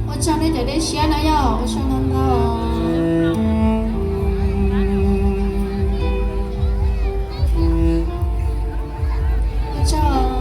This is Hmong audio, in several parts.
Ua tsaug nej cov dej siab na yom, ua tsaug ntau ntau. Ua tsaug.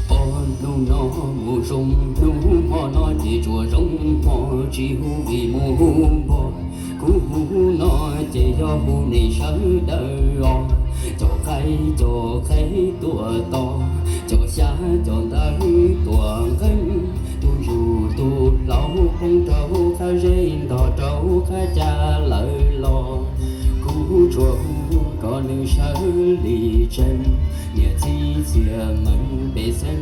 Ob hnub no mus zoo hnub hmo no ces tsuas zoo hmo tsis hu vim mus hu npog. Kuv hu no ces yog hu nej sawv daws os, cov qaib cov qeb tuaj tos, cov xyab cov ntawv tuaj nqeeb, tus ntsuj tus hlauv poob rau qab zeb ntog rau qab cag lawm los. Kuv tsuas hu kom nws sawv li tsees, niam txiv txhia meej pej xeem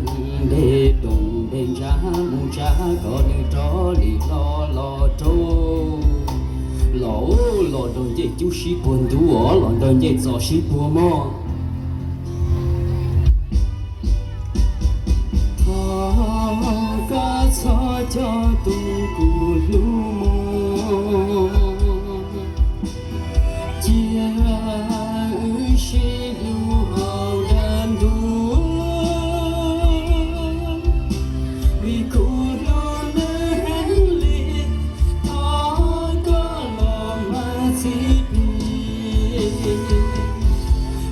dej rooj dej ntsa mus tsa kom nws rov li hlo los rau. Los los nrog ncej cub sib puag ntuj os, los nrog ncej txos sib puag mog. Thov koj txhob coj tus kuv hlub mus, cia wb sib hlub hauv dab ntub, vim kuv hlub nws heev li. Thov koj los mas txib plig,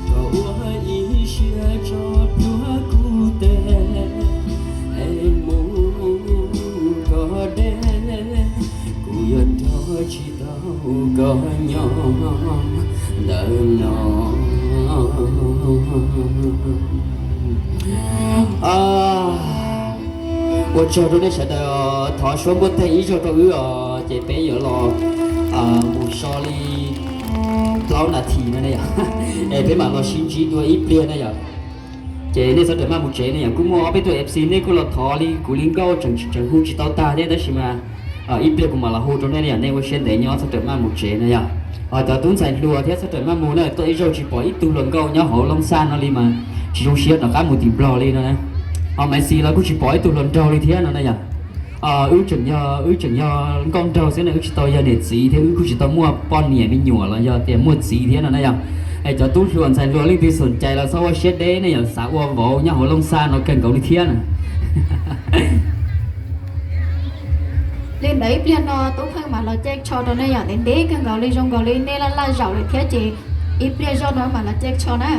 koj ua ib siab tso plhuav kuv tes, es mus koj deb, kuv yuav nrog tsis tau koj nyob ntawm no. Ua tsaug rau nej sawv daws, thov suab npuaj teg ib zaug rau wb os, ces peb yuav los mus so li plaub nas this no ne yom, es peb mam los sib ntsib dua ib pliag na yom. Ces nej txhob rawm maj mus tsev ne yom, kuj muaj ob peb tug F C nej kuj los thov li kuv li nkauj tseem hu tsis tau tag thiab, tab sis mas ib pliag kuv mam los hu rau nej ne yom, nej ua siab ntev nyob txhob rawm maj mus tsev na yom. Ho cov tub ntxhais hluas thiab txhob rawm maj mus na, tuaj ib zaug tsis pom ib tug hluas nkauj nyob hauv Looj Xaj no li mas tsis zoo siab rov qab mus tim Nplog li no na. Ho Maiv Xis los kuj tsis pom ib tug hluas nraug li thiab no na yom. Wb tseem yog, wb tseem yog nkauj nraug xwb na, wb tsis tau yog niam txiv thiab wb kuj tsis tau muaj poj niam me nyuam los yog tias muaj txiv thiab no na yom. Es cov tub hluas ntxhais hluas leej twg xom cais los txhob ua siab deb ne yom, xav ua vauv nyob hauv Looj Xaj no kawg nkaus li thiab na. Li ntawd ib pliag no tub pheej mam los caij tsho rau nej yom, ntev ntev kawg nkaus li, zoo nkaus li nej laj laj zaum lawm thiab ces ib pliag zoj no mam los caij tsho na.